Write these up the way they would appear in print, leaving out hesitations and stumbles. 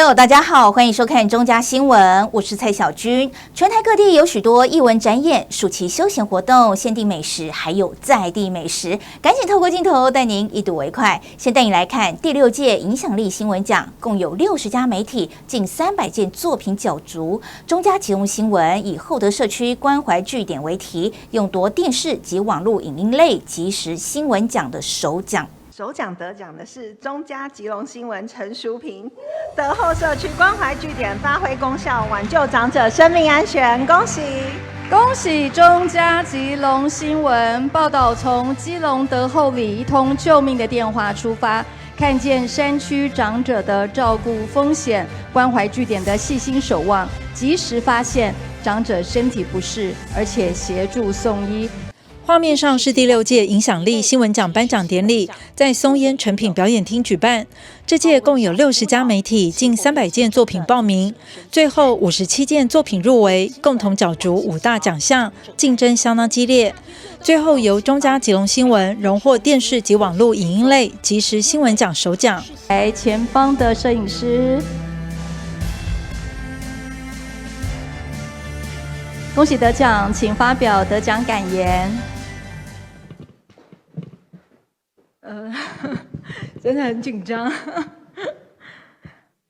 友，大家好，歡迎收看中嘉新聞，我是蔡小君。全台各地有許多藝文展演、暑期休閒活動、限定美食，還有在地美食，趕緊透過鏡頭帶您一睹為快。先帶你來看第六屆影響力新聞獎，共有60家媒體，近300件作品角逐。中嘉吉隆新聞以厚德社區關懷據點為題，勇奪電視及網絡影音類即時新聞獎的首獎。首獎得獎的是中嘉吉隆新聞陳淑萍，德厚社區關懷據點發揮功效，挽救長者生命安全，恭喜！恭喜中嘉吉隆新聞報道，從基隆德厚里一通救命的電話出發，看見山區長者的照顧風險，關懷據點的細心守望，及時發現長者身體不適，而且協助送醫。畫面上是第六屆影響力新聞獎頒獎典禮，在松煙誠品表演廳舉辦。這屆共有60家媒體，近300件作品報名，最後57件作品入圍，共同角逐五大獎項，競爭相當激烈。最後由中嘉吉隆新聞榮獲電視及網絡影音類即時新聞獎首獎。來，前方的攝影師，恭喜得獎，請發表得獎感言。真的很緊張。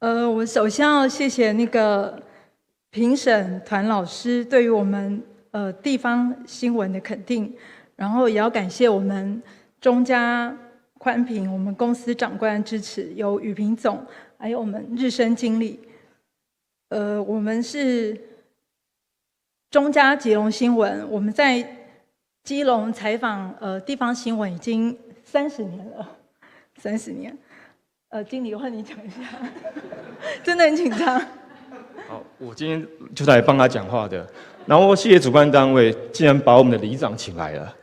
我首先要謝謝那個評審團老師對於我們地方新聞的肯定，然後也要感謝我們中嘉寬頻我們公司長官支持，有宇平總，還有我們日升經理。我們是中嘉吉隆新聞，我們在基隆採訪地方新聞已經三十年了，三十年。經理，換你講一下，真的很緊張。好，我今天就來幫他講話的。然後謝謝主辦單位，竟然把我們的里長請來了。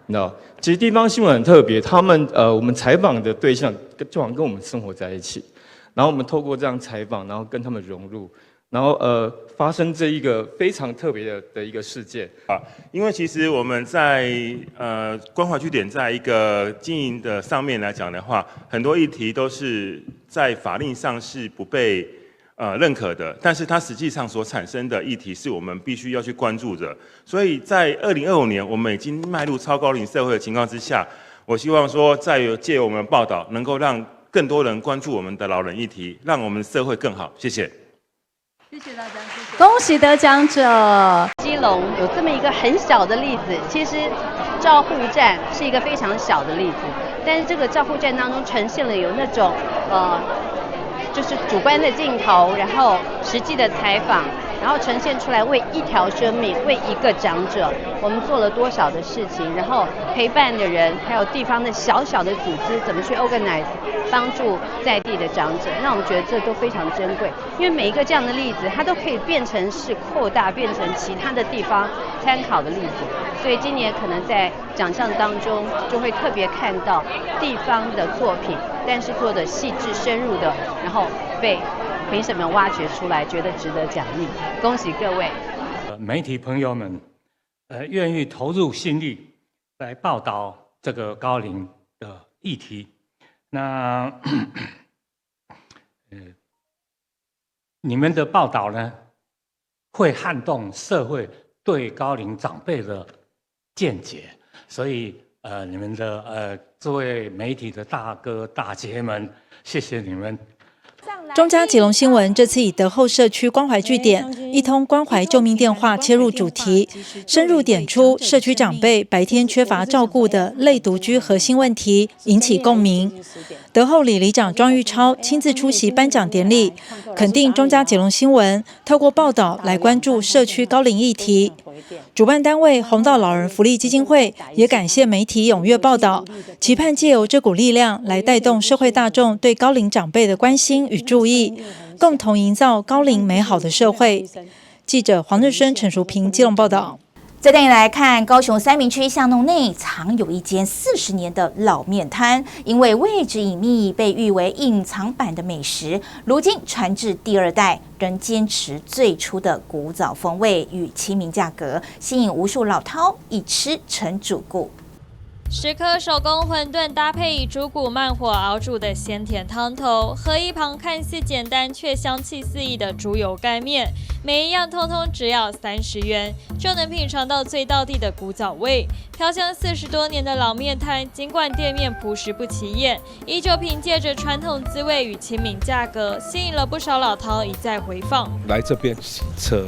你知道，其實地方新聞很特別，他們我們採訪的對象就好像跟我們生活在一起，然後我們透過這樣採訪，然後跟他們融入。然後發生這一個非常特別的一個事件啊，因為其實我們在關懷據點在一個經營的上面來講的話，很多議題都是在法令上是不被認可的，但是它實際上所產生的議題是我們必須要去關注的。所以在2025年，我們已經邁入超高齡社會的情況之下，我希望說，在借我們報道，能夠讓更多人關注我們的老人議題，讓我們社會更好。謝謝。謝謝大家，謝謝。恭喜得獎者。基隆有這麼一個很小的例子，其實照護站是一個非常小的例子，但是這個照護站當中呈現了有那種就是主觀的鏡頭，然後實際的採訪，然後呈現出來為一條生命，為一個長者，我們做了多少的事情，然後陪伴的人，還有地方的小小的組織，怎麼去 organize 幫助在地的長者，那我們覺得這都非常珍貴，因為每一個這樣的例子，它都可以變成是擴大，變成其他的地方參考的例子。所以今年可能在獎項當中就會特別看到地方的作品，但是做的細緻深入的，然後被評審們挖掘出來，覺得值得獎勵，恭喜各位。媒體朋友們，願意投入心力來報道這個高齡的議題，那，你們的報道呢，會撼動社會對高齡長輩的見解，所以，你們的這位媒體的大哥大姐們，謝謝你們。中嘉吉隆新聞這次以德厚社區關懷據點一通關懷救命電話切入主題，深入點出社區長輩白天缺乏照顧的類獨居核心問題，引起共鳴。德厚里里長莊玉超親自出席頒獎典禮，肯定中嘉吉隆新聞透過報道來關注社區高齡議題。主辦單位弘道老人福利基金會也感謝媒體踴躍報道，期盼借由這股力量來帶動社會大眾對高齡長輩的關心與注意，共同營造高齡美好的社會。記者黃日升、陳淑萍基隆報道。再帶你來看，高雄三民區巷弄內藏有一間40年的老麵攤，因為位置隱秘，被譽為隱藏版的美食。如今傳至第二代，仍堅持最初的古早風味與親民價格，吸引無數老饕一吃成主顧。10顆手工餛飩搭配以豬骨慢火熬煮的鮮甜湯頭，和一旁看似簡單卻香氣四溢的豬油乾麵，每一樣通通只要30元，就能品嘗到最道地的古早味。飄香40多年的老麵攤，儘管店面樸實不起眼，依舊憑借着傳統滋味與親民價格，吸引了不少老饕一再回訪。來這邊洗車，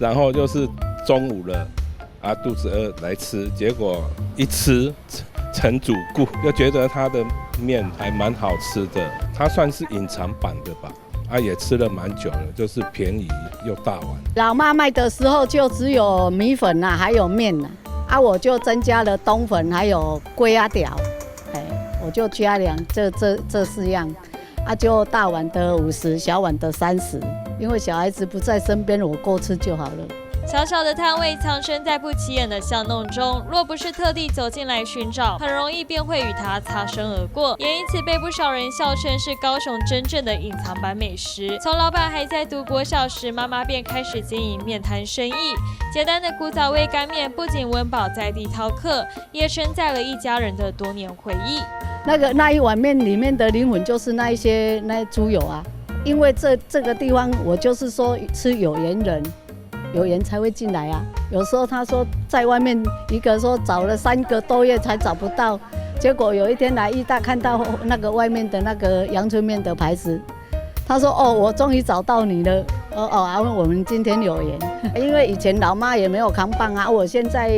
然後就是中午了。啊，肚子餓來吃，結果一吃成主顧，又覺得他的麵還蠻好吃的，它算是隱藏版的吧。啊，也吃了蠻久了，就是便宜又大碗。老媽賣的時候就只有米粉呐，還有麵呐，啊，我就增加了冬粉，還有粿仔條，哎，我就加兩這四樣，啊，就大碗的50，小碗的30，因為小孩子不在身邊，我夠吃就好了。小小的攤位藏身在不起眼的巷弄中，若不是特地走進來尋找，很容易便會與它擦身而過，也因此被不少人笑稱是高雄真正的隱藏版美食。從老闆還在讀國小時，媽媽便開始經營麵攤生意。簡單的古早味乾麵不僅溫飽在地饕客，也承載了一家人的多年回憶。那一碗麵裡面的靈魂就是那一些那豬油啊，因為這個地方我就是說吃有緣人。有緣才會進來啊！有時候他說在外面一個說找了3個多月才找不到，結果有一天來義大看到那個外面的那個陽春麵的牌子，他說：哦，我終於找到你了！哦哦，啊，我們今天有緣，因為以前老媽也沒有扛棒啊，我現在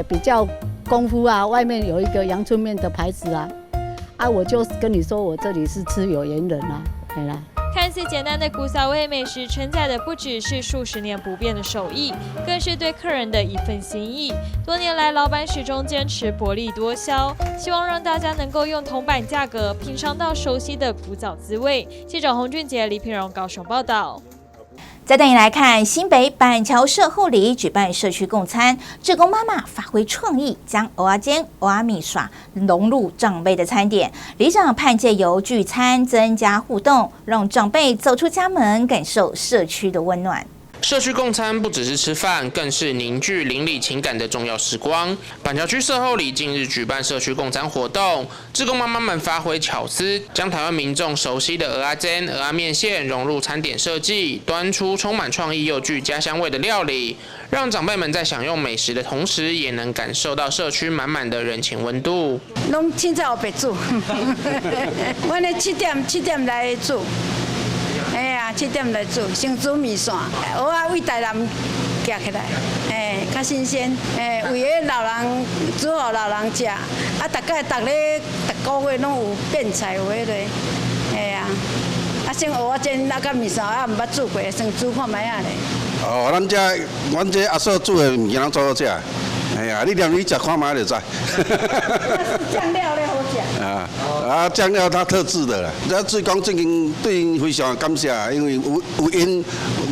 比較功夫啊，外面有一個陽春麵的牌子啊，啊，我就跟你說我這裡是吃有緣人啊，對啦。看似簡單的古早味美食，承載的不只是數十年不變的手藝，更是對客人的一份心意。多年來，老闆始終堅持薄利多銷，希望讓大家能夠用銅板價格品嘗到熟悉的古早滋味。記者洪俊杰、李品榮高雄報道。再帶你來看新北板橋社后里舉辦社區共餐，志工媽媽發揮創意，將蚵仔煎、蚵仔麵線融入長輩的餐點。里長盼藉由聚餐增加互動，讓長輩走出家門，感受社區的溫暖。社區共餐不只是吃飯，更是凝聚鄰里情感的重要時光。板橋區社后里近日舉辦社區共餐活動，志工媽媽們發揮巧思，將台灣民眾熟悉的蚵仔煎、蚵仔麵線融入餐點設計，端出充滿創意又具家鄉味的料理，讓長輩們在享用美食的同時，也能感受到社區滿滿的人情溫度。攏凊彩予白煮，阮咧7點來煮。哎呀，7點來煮，先煮麵線，蚵仔對台南寄起來，哎，較新鮮，哎，為彼老人煮予老人食，啊，大概逐咧逐個月攏有變菜有彼个，哎呀，啊，先蚵仔煎啊，佮麵線啊，毋捌煮過，先煮看覓仔咧。哦，咱這阮這阿嫂煮的物件攏做好食，哎呀，你連你食看覓就知。醬料咧好食。啊啊，醬料他特製的啦。這志工最近對𪜶非常感謝，因為有𪜶，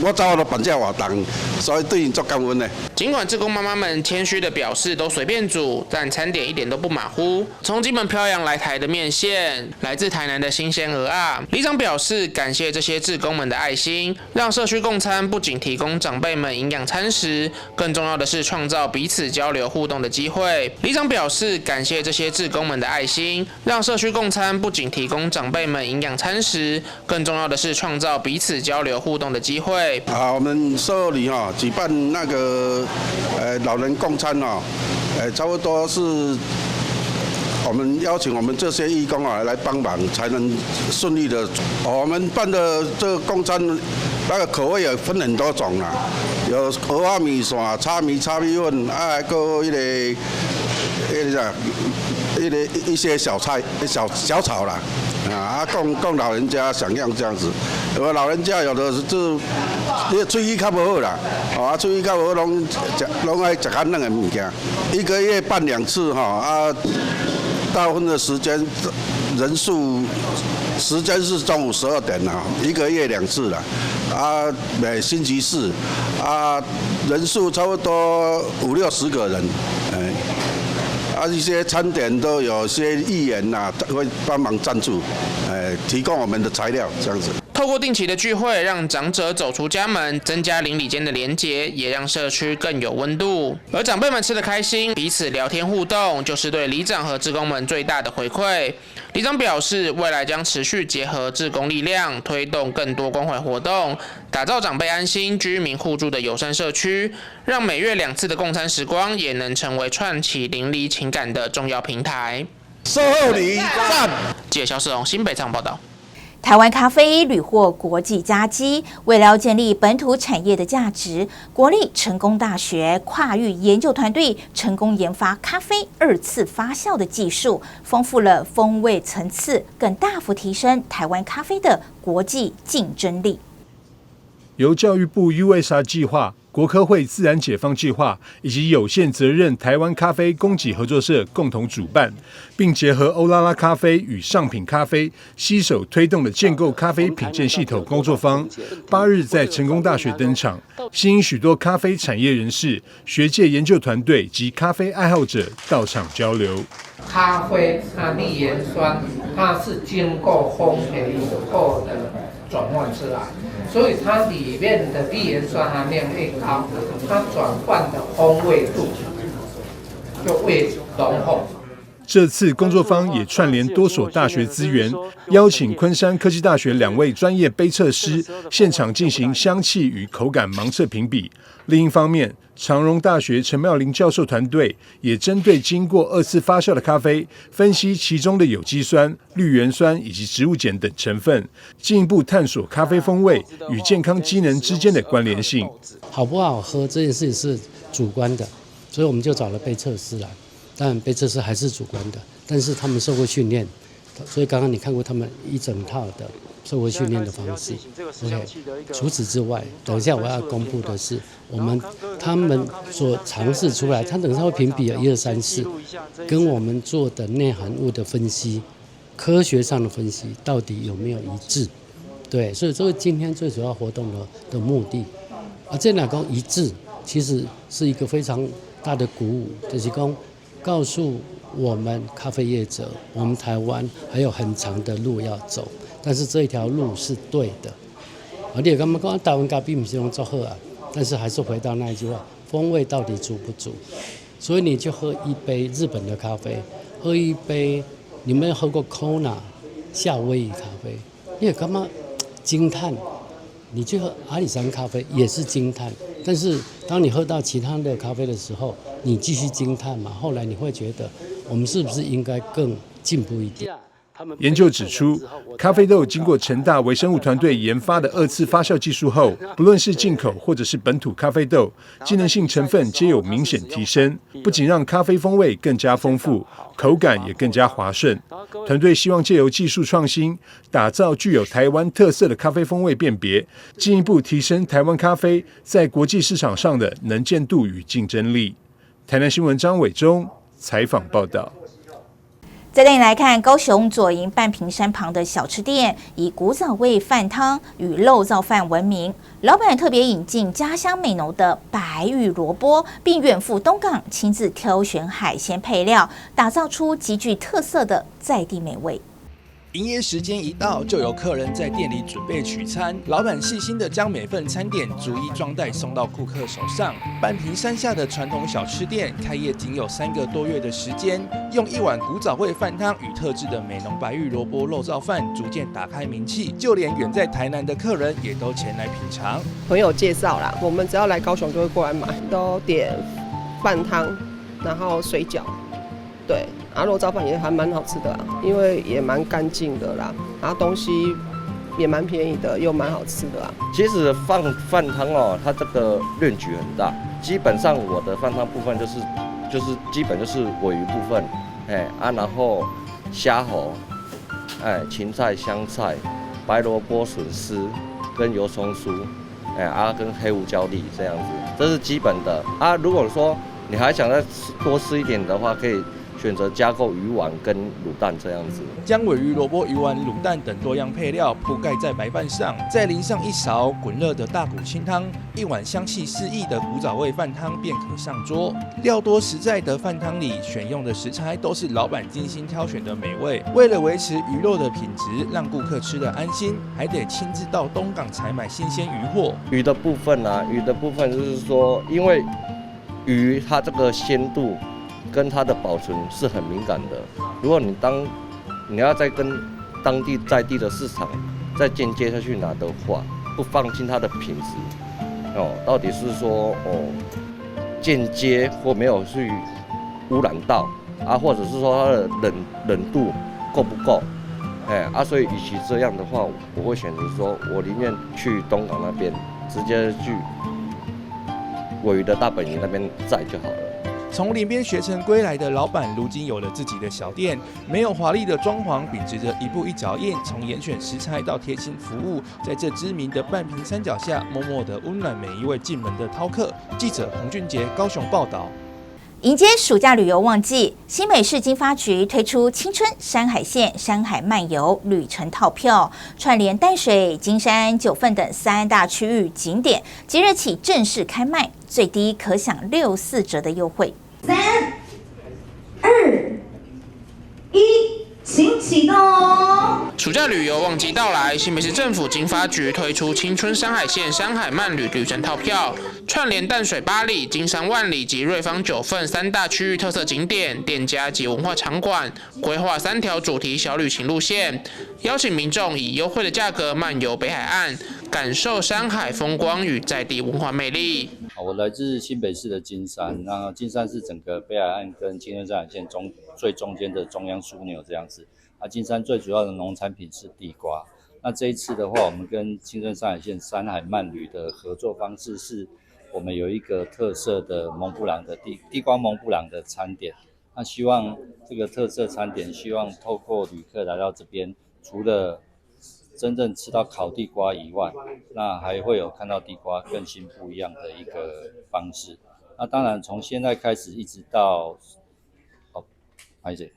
我才有法度辦這個活動，所以對𪜶足感恩的。儘管志工媽媽們謙虛的表示都隨便煮，但餐點一點都不馬虎。從金門漂洋來台的麵線，來自台南的新鮮蚵仔。里長表示感謝這些志工們的愛心，讓社區共餐不僅提供長輩們營養餐食，更重要的是創造彼此交流互動的機會。里長表示感謝這些志工們的愛心，讓社區共餐不僅提供長輩們營養餐食，更重要的是創造彼此交流互動的機會。啊，我們社後里哈舉辦那個老人共餐哦，差不多是我們邀請我們這些義工啊來幫忙，才能順利的。我們辦的這個共餐，那個口味也分很多種啦，有蚵仔麵線、炒麵、炒米粉，啊，還有彼個啥，彼個一些小菜、小小炒啦，啊，供老人家享用這樣子。有的老人家有的是就，你喙齒較無好啦，啊，喙齒較無好，攏食攏愛食較軟的物件。一個月辦兩次哈，啊，大部分的時間人數時間是中午12點啦，一個月兩次啦，啊，每星期四，啊，人數差不多五六十個人，哎。啊，一些餐點都有些議員吶會幫忙贊助，提供我們的材料這樣子。透过定期的聚会，让长者走出家门，增加邻里间的连结，也让社区更有温度。而长辈们吃得开心，彼此聊天互动，就是对里长和志工们最大的回馈。里长表示，未来将持续结合志工力量，推动更多关怀活动，打造长辈安心、居民互助的友善社区，让每月2次的共餐时光也能成为串起邻里情感的重要平台。售后里赞。记者萧世荣新北场报道。台湾咖啡屡获国际佳绩，为了建立本土产业的价值，国立成功大学跨域研究团队成功研发咖啡二次发酵的技术，丰富了风味层次，更大幅提升台湾咖啡的国际竞争力。由教育部 USR 计划、国科会自然解放计划以及有限责任台湾咖啡供给合作社共同主办，并结合欧拉拉咖啡与上品咖啡携手推动的建构咖啡品鉴系统工作坊，8日在成功大学登场，吸引许多咖啡产业人士、学界研究团队及咖啡爱好者到场交流。咖啡它绿原酸，它是经过烘焙以后的转换出来，所以它里面的绿原酸含量越高，它转换的风味度就越浓厚。这次工作坊也串联多所大学资源，邀请昆山科技大学2位专业杯测师现场进行香气与口感盲测评比。另一方面，长荣大学陈妙玲教授团队也针对经过二次发酵的咖啡，分析其中的有机酸、绿原酸以及植物碱等成分，进一步探索咖啡风味与健康机能之间的关联性。好不好喝这件事情是主观的，所以我们就找了杯测师来。但杯测师还是主观的，但是他们受过训练，所以刚刚你看过他们一整套的受过训练的方式。OK，除此之外，等一下我要公布的是我们他们所尝试出来，他等一下会评比1、2、3、4，跟我们做的内含物的分析，科学上的分析到底有没有一致？对，所以这个今天最主要活动的目的，啊，这两个一致，其实是一个非常大的鼓舞，就是讲告诉我们咖啡业者，我们台湾还有很长的路要走，但是这一条路是对的。啊，你也感觉讲台湾咖啡毋是拢足好啊，但是还是回到那一句话，风味到底足不足？所以你就喝一杯日本的咖啡，喝一杯，你没有喝过 Kona 夏威夷咖啡，你也感觉惊叹？你去喝阿里山咖啡也是惊叹，但是当你喝到其他的咖啡的时候，你继续惊叹嘛？后来你会觉得，我们是不是应该更进步一点？研究指出，咖啡豆经过成大微生物团队研发的二次发酵技术后，不论是进口或者是本土咖啡豆，机能性成分皆有明显提升，不仅让咖啡风味更加丰富，口感也更加滑顺。团队希望借由技术创新，打造具有台湾特色的咖啡风味辨别，进一步提升台湾咖啡在国际市场上的能见度与竞争力。台南新闻张伟忠采访报道。再带你来看高雄左营半屏山旁的小吃店，以古早味饭汤与肉燥饭闻名。老板特别引进家乡美浓的白玉萝卜，并远赴东港亲自挑选海鲜配料，打造出极具特色的在地美味。营业时间一到，就有客人在店里准备取餐。老板细心的将每份餐点逐一装袋送到顾客手上。半屏山下的传统小吃店开业仅有3个多月的时间，用一碗古早味饭汤与特制的美浓白玉萝卜肉燥饭，逐渐打开名气。就连远在台南的客人也都前来品尝。朋友介绍啦，我们只要来高雄就会过来买，都点饭汤，然后水饺，对。啊，肉燥饭也还蛮好吃的啊，因为也蛮干净的啦，然后东西也蛮便宜的，又蛮好吃的啊。其实饭汤哦，它这个量局很大，基本上我的饭汤部分就是基本就是鲔鱼部分，然后虾猴，芹菜、香菜、白萝卜、笋丝跟油葱酥，跟黑胡椒粒这样子，这是基本的啊。如果说你还想再多吃一点的话，可以选择加购鱼丸跟卤蛋这样子。将鲔鱼、萝卜、鱼丸、卤蛋等多样配料铺盖在白饭上，再淋上一勺滚热的大骨清汤，一碗香气四溢的古早味饭汤便可上桌。料多实在的饭汤里，选用的食材都是老板精心挑选的美味。为了维持鱼肉的品质，让顾客吃得安心，还得亲自到东港采买新鲜鱼货。鱼的部分呢，鱼的部分就是说，因为鱼它这个鲜度跟它的保存是很敏感的。如果你要再跟当地在地的市场再间接下去拿的话，不放心它的品质哦，到底是说哦间接或没有去污染到啊，或者是说它的冷度够不够？哎啊，所以与其这样的话，我会选择说我宁愿去东港那边直接去鲔鱼的大本营那边载就好了。从林边学成归来的老板，如今有了自己的小店，没有华丽的装潢，秉持着一步一脚印，从严选食材到贴心服务，在这知名的半屏山脚下，默默的温暖每一位进门的饕客。记者洪俊杰高雄报道。迎接暑假旅游旺季，新北市经发局推出青春山海线山海漫游旅程套票，串联淡水、金山、九份等三大区域景点，即日起正式开卖，最低可享64折的优惠。3、2、1，请启动。暑假旅游旺季到来，新北市政府经发局推出青春山海线山海漫旅旅程套票，串联淡水八里、金山万里及瑞芳九份三大区域特色景点、店家及文化场馆，规划三条主题小旅行路线，邀请民众以优惠的价格漫游北海岸，感受山海风光与在地文化魅力。我来自新北市的金山，那金山是整个北海岸跟青春山海线中最中间的中央枢纽这样子。啊，金山最主要的农产品是地瓜。那这一次的话，我们跟青春山海线山海漫旅的合作方式是，我们有一个特色的蒙布朗的地瓜蒙布朗的餐点。那希望这个特色餐点，希望透过旅客来到这边，除了真正吃到烤地瓜以外，那还会有看到地瓜更新不一样的一个方式。那当然，从现在开始一直到，哦，不好意思，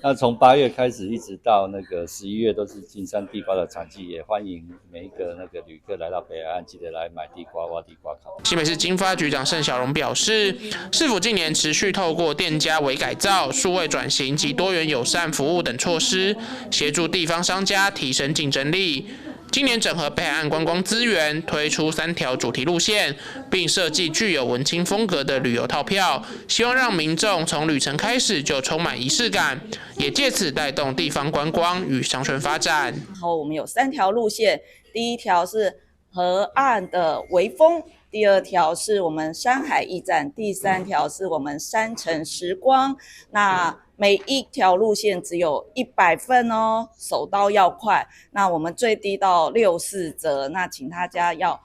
那从8月开始一直到那个11月都是金山地瓜的产季，也欢迎每一个那个旅客来到北海岸，记得来买地瓜、挖地瓜烤。新北市经发局长盛小蓉表示，市府近年持续透过店家微改造、数位转型及多元友善服务等措施，协助地方商家提升竞争力。今年整合北海岸观光资源，推出三条主题路线，并设计具有文青风格的旅游套票，希望让民众从旅程开始就充满仪式感，也借此带动地方观光与商圈发展。然后我们有三条路线，第一条是河岸的微风，第二条是我们山海驿站，第三条是我们山城时光。那每一条路线只有100份哦，手刀要快。那我们最低到64折，那请大家要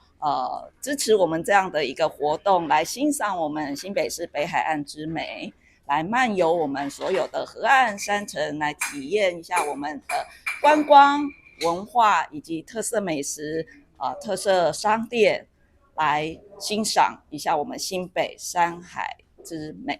支持我们这样的一个活动，来欣赏我们新北市北海岸之美，来漫游我们所有的河岸山城，来体验一下我们的观光文化以及特色美食啊、特色商店，来欣赏一下我们新北山海之美。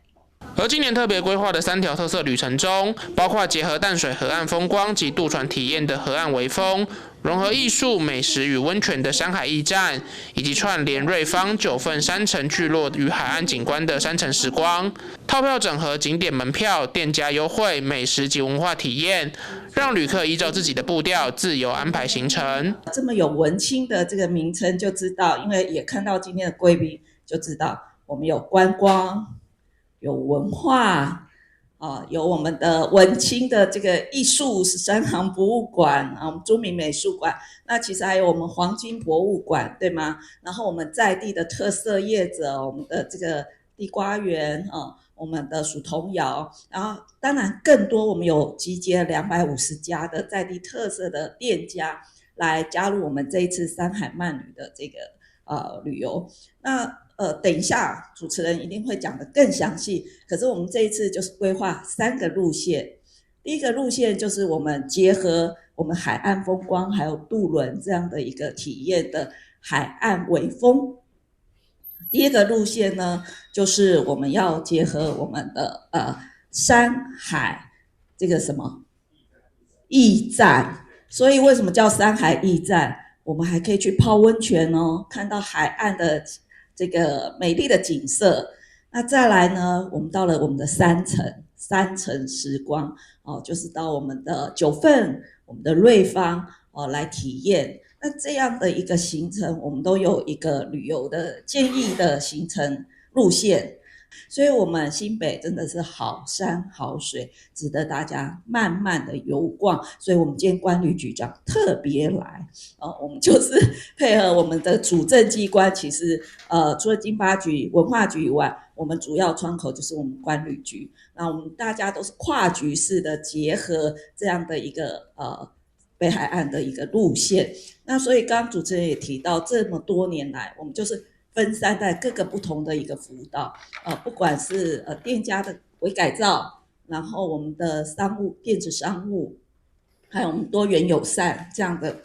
而今年特别规划的三条特色旅程中，包括结合淡水河岸风光及渡船体验的河岸微风，融合艺术、美食与温泉的山海驿站，以及串联瑞芳、九份山城聚落与海岸景观的山城时光。套票整合景点门票、店家优惠、美食及文化体验，让旅客依照自己的步调自由安排行程。这么有文青的这个名称，就知道，因为也看到今天的贵宾，就知道我们有观光，有文化啊，有我们的文青的这个艺术13行博物馆啊，我们朱铭美术馆，那其实还有我们黄金博物馆，对吗？然后我们在地的特色业者，我们的这个地瓜园啊，我们的蜀桐窑，然后当然更多，我们有集结250家的在地特色的店家来加入我们这一次山海漫旅的这个旅游。那等一下，主持人一定会讲得更详细。可是我们这一次就是规划三个路线，第一个路线就是我们结合我们海岸风光还有渡轮这样的一个体验的海岸微风。第二个路线呢，就是我们要结合我们的山海这个什么驿站。所以为什么叫山海驿站？我们还可以去泡温泉哦，看到海岸的这个美丽的景色。那再来呢，我们到了我们的山城，山城时光哦，就是到我们的九份、我们的瑞芳哦来体验。那这样的一个行程，我们都有一个旅游的建议的行程路线。所以，我们新北真的是好山好水，值得大家慢慢的游逛。所以，我们今天观旅局长特别来，我们就是配合我们的主政机关。其实，除了经发局、文化局以外，我们主要窗口就是我们观旅局。那我们大家都是跨局式的结合这样的一个北海岸的一个路线。那所以，刚刚主持人也提到，这么多年来，我们就是分散在各个不同的一个辅导，不管是店家的微改造，然后我们的商务、电子商务，还有我们多元友善这样的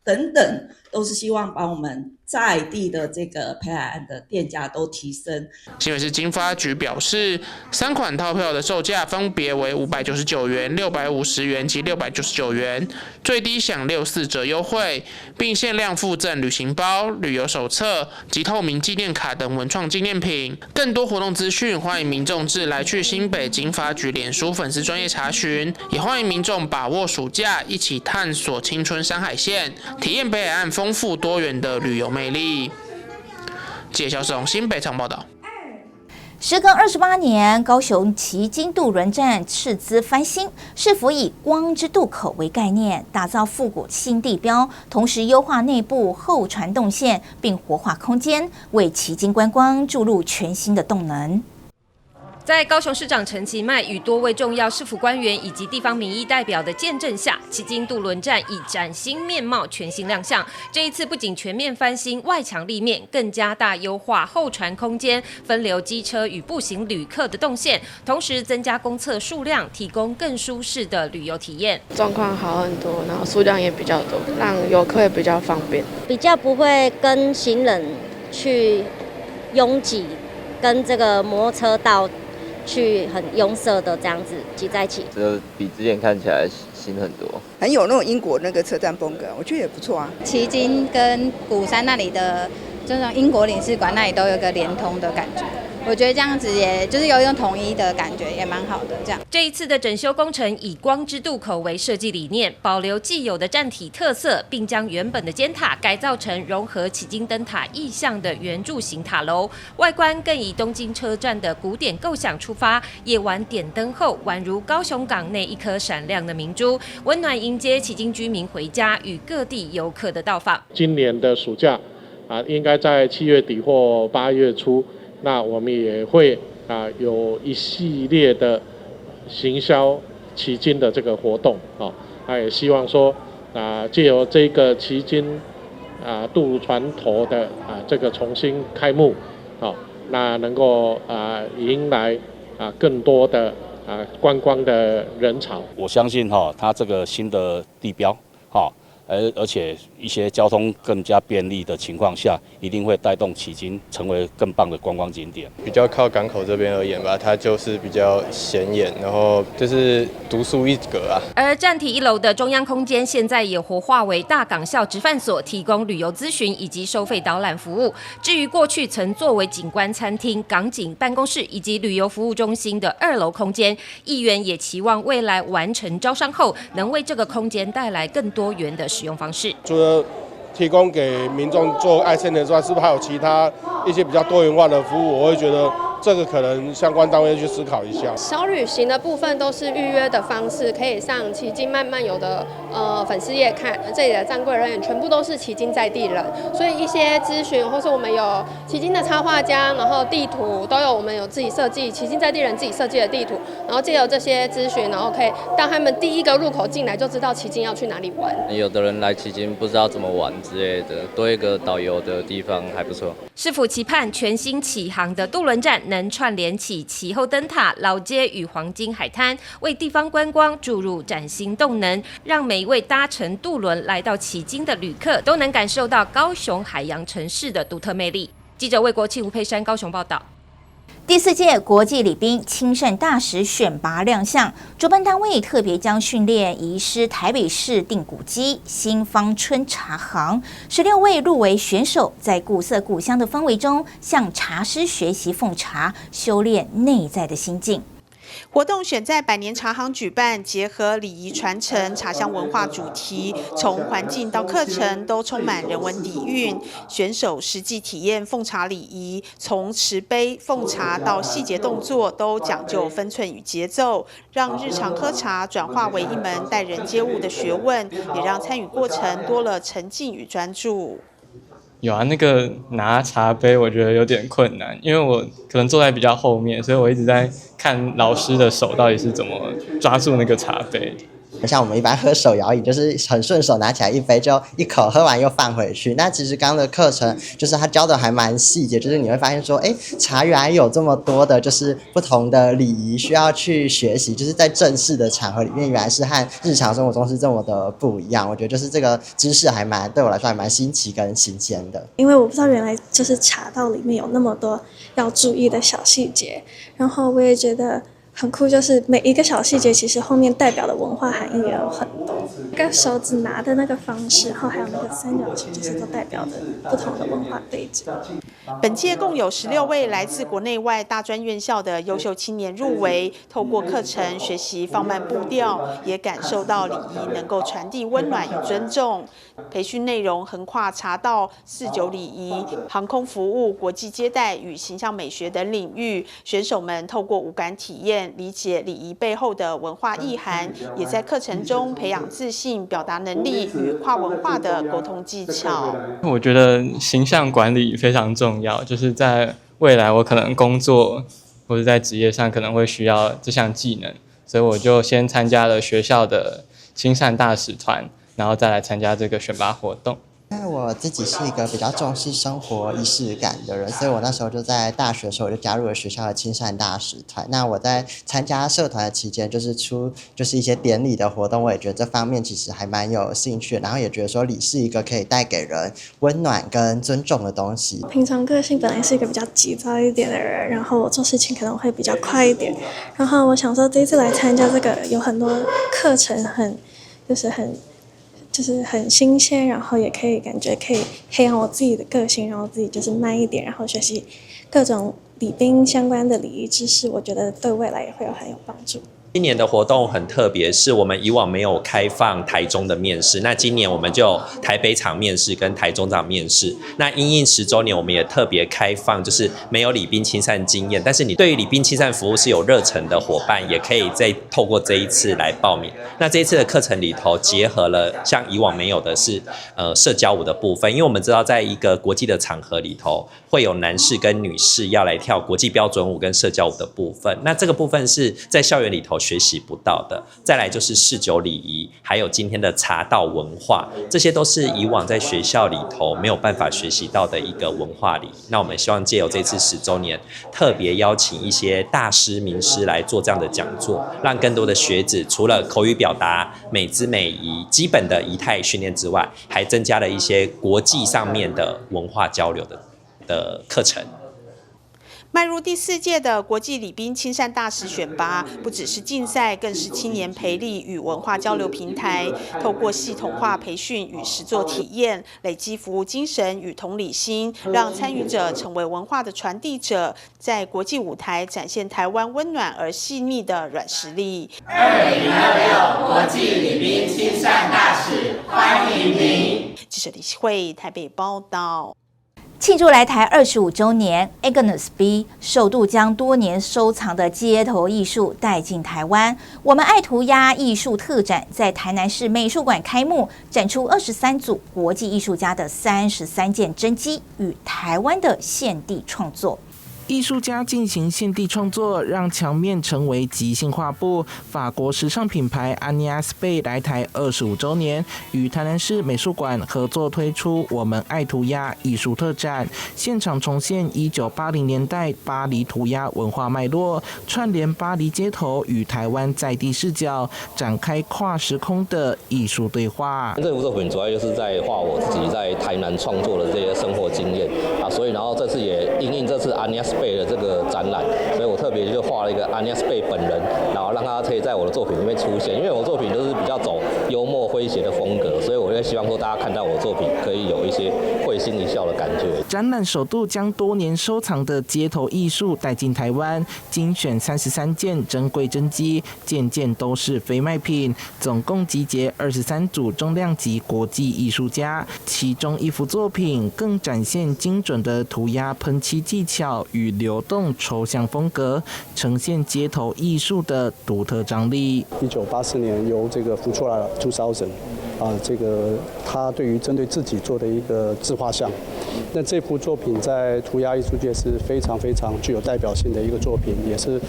等等，都是希望把我们在地的这个北海岸的店家都提升。新北市经发局表示，3款套票的售价分别为599元、650元及699元，最低享64折优惠，并限量附赠旅行包、旅游手册及透明纪念卡等文创纪念品。更多活动资讯，欢迎民众至来去新北经发局脸书粉丝专页查询，也欢迎民众把握暑假，一起探索青春山海线，体验北海岸丰富多元的旅游魅力。记者肖世新北场报道。时隔28年，高雄旗津渡轮站斥资翻新，市府以光之渡口为概念，打造复古新地标，同时优化内部候船动线，并活化空间，为旗津观光注入全新的动能。在高雄市长陈其迈与多位重要市府官员以及地方民意代表的见证下，旗津渡轮站以崭新面貌全新亮相。这一次不仅全面翻新外墙立面，更加大优化候船空间，分流机车与步行旅客的动线，同时增加公厕数量，提供更舒适的旅游体验。状况好很多，然后数量也比较多，让游客也比较方便，比较不会跟行人去拥挤，跟这个摩托车道去很拥塞的这样子挤在一起，这比之前看起来新很多，很有那种英国那个车站风格，我觉得也不错啊。旗津跟鼓山那里的这种英国领事馆那里都有个连通的感觉。我觉得这样子也就是有一种统一的感觉，也蛮好的。这样，这一次的整修工程以光之渡口为设计理念，保留既有的站体特色，并将原本的尖塔改造成融合旗津灯塔意象的圆柱形塔楼，外观更以东京车站的古典构想出发。夜晚点灯后，宛如高雄港内一颗闪亮的明珠，温暖迎接旗津居民回家与各地游客的到访。今年的暑假应该在7月底或8月初。那我们也会有一系列的行销旗津的这个活动啊，那也希望说借由这个旗津渡船头的这个重新开幕啊，那能够迎来更多的观光的人潮。我相信它这个新的地标而且一些交通更加便利的情况下，一定会带动旗津成为更棒的观光景点。比较靠港口这边而言吧，它就是比较显眼，然后就是独树一格啊。而站体1楼的中央空间现在也活化为大港校直贩所，提供旅游咨询以及收费导览服务。至于过去曾作为景观餐厅、港景办公室以及旅游服务中心的2楼空间，议员也期望未来完成招商后，能为这个空间带来更多元的使用方式。除了提供给民众做爱餐的之外，是不是还有其他一些比较多元化的服务？我会觉得这个可能相关单位去思考一下。小旅行的部分都是预约的方式，可以上旗津慢慢游的粉丝页看，这里的站柜人员全部都是旗津在地人，所以一些咨询或是我们有旗津的插画家，然后地图都有，我们有自己设计旗津在地人自己设计的地图，然后借由这些咨询，然后可以当他们第一个入口进来就知道旗津要去哪里玩。有的人来旗津不知道怎么玩之类的，多一个导游的地方还不错。市府期盼全新启航的渡轮站能串联起旗后灯塔、老街与黄金海滩，为地方观光注入崭新动能，让每一位搭乘渡轮来到旗津的旅客都能感受到高雄海洋城市的独特魅力。记者魏国庆、吴佩珊高雄报道。第四屆國際禮賓親善大使選拔亮相，主辦單位特別將訓練移師台北市定古蹟新芳春茶行，16位入圍選手在古色古香的氛圍中，向茶師學習奉茶，修煉內在的心境。活動選在百年茶行舉辦，結合禮儀傳承、茶鄉文化主題，從環境到課程都充滿人文底蘊。選手實際體驗奉茶禮儀，從持杯、奉茶到細節動作，都講究分寸與節奏，讓日常喝茶轉化為一門待人接物的學問，也讓參與過程多了沉靜與專注。有啊，那個拿茶杯我覺得有點困難，因為我可能坐在比較後面，所以我一直在看老師的手到底是怎麼抓住那個茶杯。像我們一般喝手搖飲，就是很順手拿起來一杯就一口喝完又放回去。那其實剛剛的課程就是他教的還蠻細節，就是你會發現說，哎，茶原來有這麼多的，就是不同的禮儀需要去學習，就是在正式的場合裡面，原來是和日常生活中是這麼的不一樣。我覺得就是這個知識還蠻對我來說還蠻新奇跟新鮮的。因為我不知道原來就是茶道裡面有那麼多要注意的小細節，然後我也覺得很酷，就是每一個小細節，其實後面代表的文化含義也有很多。跟手指拿的那個方式，然後還有那個三角形，就是都代表的不同的文化背景。本屆共有16位來自國內外大專院校的優秀青年入圍，透過課程學習放慢步調，也感受到禮儀能夠傳遞溫暖與尊重。培訓內容橫跨茶道、侍酒禮儀、航空服務、國際接待與形象美學等領域。選手們透過五感體驗，理解禮儀背後的文化意涵，也在課程中培養自信、表達能力與跨文化的溝通技巧。我覺得形象管理非常重要，就是在未來我可能工作或者在職業上可能會需要這項技能，所以我就先參加了學校的親善大使團，然後再來參加這個選拔活動。因為我自己是一個比較重視生活儀式感的人，所以我那時候就在大學的時候我就加入了學校的親善大使團。那我在參加社團的期間，就是出就是一些典禮的活動，我也覺得這方面其實還蠻有興趣，然後也覺得說禮是一個可以帶給人溫暖跟尊重的東西。平常個性本來是一個比較急躁一點的人，然後我做事情可能會比較快一點。然後我想說這一次來參加這個有很多課程很，就是很。就是很新鮮，然後也可以感覺可以培養我自己的個性，然後自己就是慢一點，然後學習各種禮賓相關的禮儀知識，我覺得對未來也會有很有幫助。今年的活動很特別，是我們以往沒有開放台中的面試，那今年我們就台北場面試跟台中場面試。那因應10週年，我們也特別開放，就是沒有禮賓親善經驗，但是你對於禮賓親善服務是有熱忱的夥伴，也可以再透過這一次來報名。那這一次的課程裡頭結合了像以往沒有的是，社交舞的部分，因為我們知道在一個國際的場合裡頭，會有男士跟女士要來跳國際標準舞跟社交舞的部分。那這個部分是在校園裡頭學習不到的。再來就是侍酒禮儀，還有今天的茶道文化，這些都是以往在學校裡頭沒有辦法學習到的一個文化禮儀。那我們希望借由這次10週年，特別邀請一些大師名師來做這樣的講座，讓更多的學子除了口語表達、美姿美儀、基本的儀態訓練之外，還增加了一些國際上面的文化交流的課程。邁入第四屆的國際禮賓親善大使選拔，不只是競賽，更是青年培力與文化交流平台。透過系統化培訓與實作體驗，累積服務精神與同理心，讓參與者成為文化的傳遞者，在國際舞台展現台灣溫暖而細膩的軟實力。2026國際禮賓親善大使，歡迎您！記者李慧台北報道。慶祝來台25週年，Agnes B 首度將多年收藏的街頭藝術帶進台灣。我們愛塗鴉藝術特展在台南市美術館開幕，展出23組國際藝術家的33件真跡與台灣的現地創作。藝術家進行現地創作，讓牆面成為即興畫布。法國時尚品牌安妮亞斯貝來台25週年，與台南市美術館合作推出《我們愛塗鴉》藝術特展，現場重現1980年代巴黎塗鴉文化脈絡，串聯巴黎街頭與台灣在地視角，展開跨時空的藝術對話。這幅作品主要就是在畫我自己在台南創作的這些生活經驗啊，所以然後這次也因應這次安妮亞斯貝的這個展覽，所以我特別就畫了一個阿尼亞斯貝本人，然後讓他可以在我的作品裡面出現。因為我作品都是比較走幽默詼諧的風格，所以我就希望說大家看到我作品可以有一些會心一笑的感覺。展覽首度將多年收藏的街頭藝術帶進台灣，精選33件珍貴真跡，件件都是非賣品，總共集結23組重量級國際藝術家，其中一幅作品更展現精準的塗鴉噴漆技巧與流動抽象風格，呈現街頭藝術的獨特張力。1984年由這個 Futura 2000 啊，這個他對於針對自己做的一個自畫像，那這幅作品在塗鴉藝術界是非常非常具有代表性的一個作品，也是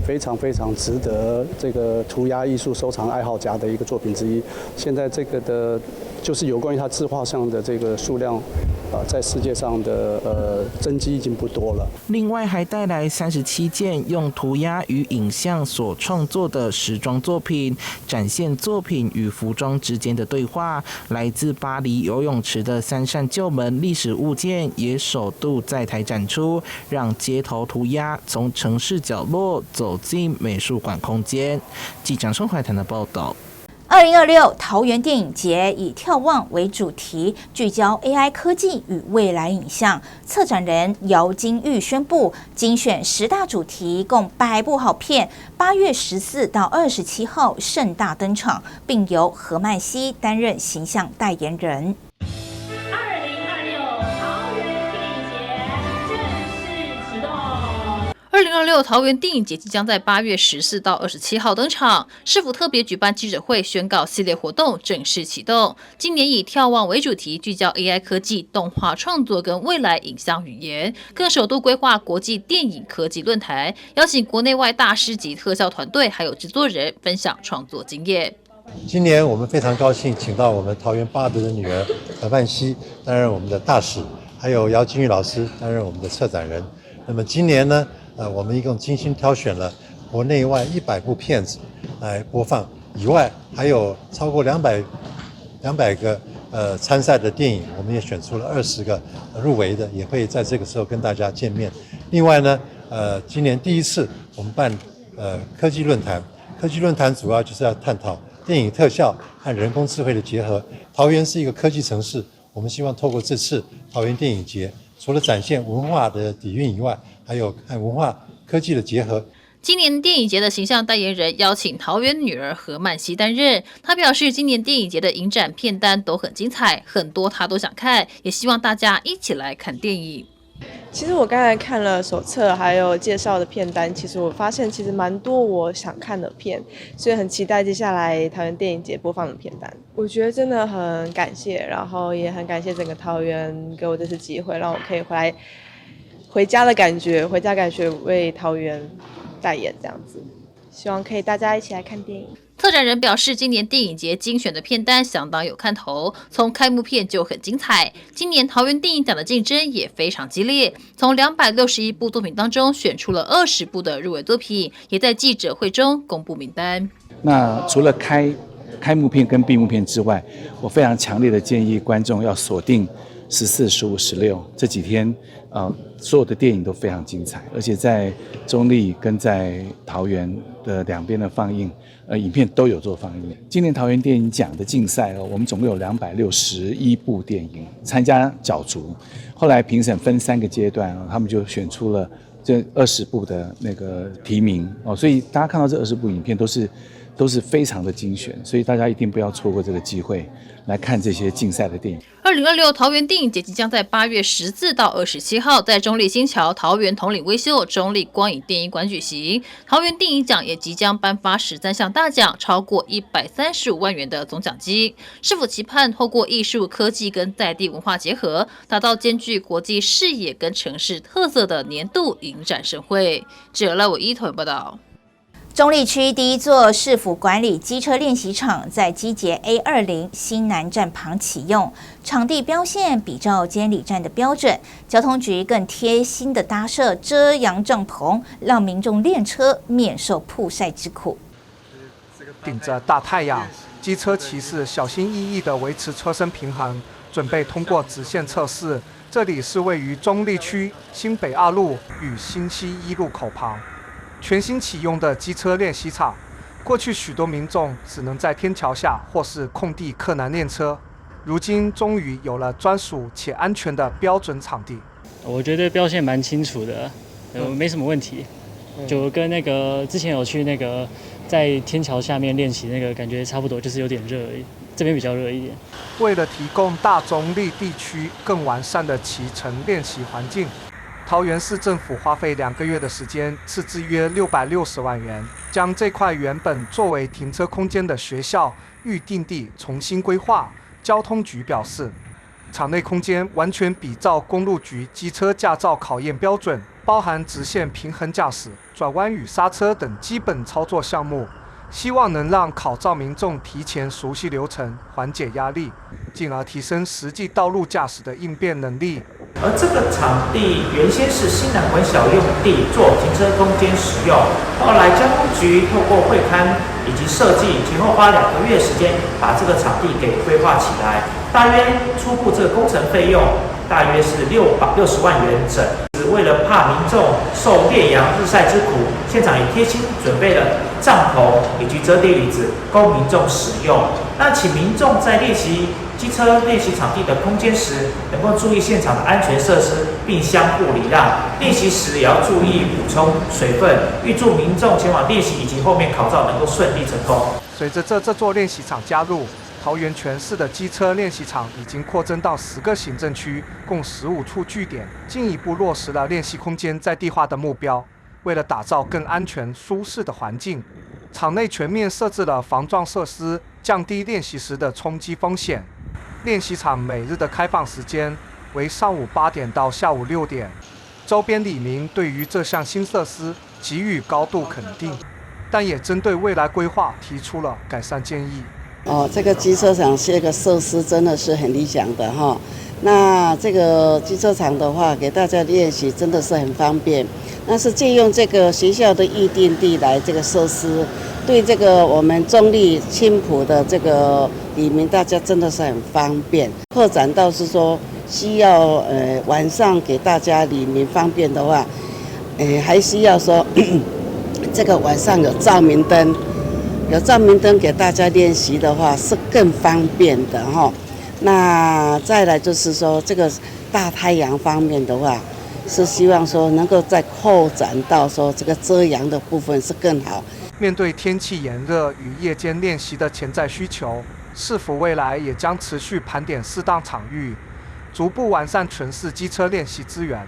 非常非常值得這個塗鴉藝術收藏愛好家的一個作品之一。現在這個的，就是有關於他自畫像的這個數量，啊，在世界上的真跡已經不多了。另外還帶來37件用塗鴉與影像所創作的時裝作品，展現作品與服裝之間的對話。來自巴黎游泳池的三扇舊門歷史物件也首度在台展出，讓街頭塗鴉從城市角落走進美術館空間。記者宋懷談的報道。2026桃園電影節以眺望為主題，聚焦 AI 科技與未來影像。策展人姚金玉宣布，精選10大主題，共100部好片，8月14到27號盛大登場，並由何曼希擔任形象代言人。2026桃園電影節正式啟動。2026桃園電影節即將在8月14到27號登場，市府特別舉辦記者會，宣告系列活動正式啟動。今年以眺望為主題，聚焦 AI 科技、動畫創作跟未來影像語言，更首度規劃國際電影科技論壇，邀請國內外大師級特效團隊還有製作人分享創作經驗。今年我們非常高興，請到我們桃園八德的女兒何曼希擔任我們的大使，還有姚金玉老師擔任我們的策展人。那麼今年呢？我們一共精心挑選了國內外100部片子來播放，以外還有超過200個參賽的電影，我們也選出了20個入圍的，也會在這個時候跟大家見面。另外呢，今年第一次我們辦科技論壇，科技論壇主要就是要探討電影特效和人工智慧的結合。桃園是一個科技城市，我們希望透過這次桃園電影節，除了展現文化的底蘊以外，還有和文化科技的結合。今年電影節的形象代言人邀請桃園女兒何曼希擔任。她表示，今年電影節的影展片單都很精彩，很多她都想看，也希望大家一起來看電影。其實我剛才看了手冊，還有介紹的片單，其實我發現其實蠻多我想看的片，所以很期待接下來桃園電影節播放的片單。我覺得真的很感謝，然後也很感謝整個桃園給我這次機會，讓我可以回來回家的感覺，回家感覺為桃園代言這樣子，希望可以大家一起來看電影。策展人表示，今年電影節精選的片單相當有看頭，從開幕片就很精彩。今年桃園電影獎的競爭也非常激烈，從261部作品當中選出了20部的入圍作品，也在記者會中公布名單。那除了開幕片跟閉幕片之外，我非常強烈的建議觀眾要鎖定14、15、16這幾天，所有的電影都非常精彩，而且在中壢跟在桃園的兩邊的放映，影片都有做放映。今年桃園電影獎的競賽哦，我們總共有261部電影參加角逐，後來評審分三個階段啊，他們就選出了這20部的那個提名哦，所以大家看到這20部影片都是非常的精選，所以大家一定不要錯過這個機會來看這些競賽的電影。2026桃園電影節即將在8月14到27號在中壢新橋桃園統領威秀中壢光影電影館舉行。桃園電影獎也即將頒發13項大獎，超過135萬元的總獎金。市府期盼透過藝術、科技跟在地文化結合，打造兼具國際視野跟城市特色的年度影展盛會。記者賴偉一台報道。中壢區第一座市府管理機車練習場在機捷 A20新南站旁啟用，場地標線比照監理站的標準，交通局更貼心的搭設遮陽帳篷，讓民眾練車免受曝曬之苦。頂着大太陽，機車騎士小心翼翼地維持車身平衡，準備通過直線測試。這裡是位於中壢區新北二路與新西一路口旁，全新啟用的機車練習場。過去許多民眾只能在天橋下或是空地克難練車，如今終於有了專屬且安全的標準場地。我覺得標線蠻清楚的，沒什麼問題，就跟那個之前有去那個在天橋下面練習那個感覺差不多，就是有點熱而已，這邊比較熱一點。為了提供大中壢地區更完善的騎乘練習環境，桃園市政府花費2個月的時間，斥資約660萬元，將這塊原本作為停車空間的學校預定地重新規劃。交通局表示，場內空間完全比照公路局機車駕照考驗標準，包含直線平衡駕駛、轉彎與剎車等基本操作項目，希望能讓考照民眾提前熟悉流程，緩解壓力，進而提升實際道路駕駛的應變能力。而這個場地原先是新南國小用地做停車空間使用，後來交通局透過會勘以及設計，前後花2個月時間把這個場地給規劃起來，大約初步這個工程費用大約是660萬元整。為了怕民眾受烈陽日曬之苦，現場也貼心準備了帳篷以及折疊椅子供民眾使用。那請民眾在練習機車練習場地的空間時，能夠注意現場的安全設施，並相互禮讓。練習時也要注意補充水分。預祝民眾前往練習以及後面考照能夠順利成功。隨着這座練習場加入，桃園全市的機車練習場已經擴增到10個行政區，共15處據點，進一步落實了練習空間在地化的目標。為了打造更安全舒適的環境，場內全面設置了防撞設施，降低練習時的衝擊風險。練習場每日的開放時間為上午8點到下午6點。周邊里民對於這項新設施給予高度肯定，但也針對未來規劃提出了改善建議。哦，這個機車場這個設施真的是很理想的哈。那這個機車場的話，給大家練習真的是很方便。那是借用這個學校的預定地來這個設施，對這個我們中壢青埔的這個里民，大家真的是很方便。擴展到是說需要晚上給大家里民方便的話，還需要說這個晚上有照明燈。有照明燈給大家練習的話是更方便的哈。那再來就是說，這個大太陽方面的話，是希望說能夠再擴展到說這個遮陽的部分是更好。面對天氣炎熱與夜間練習的潛在需求，市府未來也將持續盤點適當場域，逐步完善全市機車練習資源。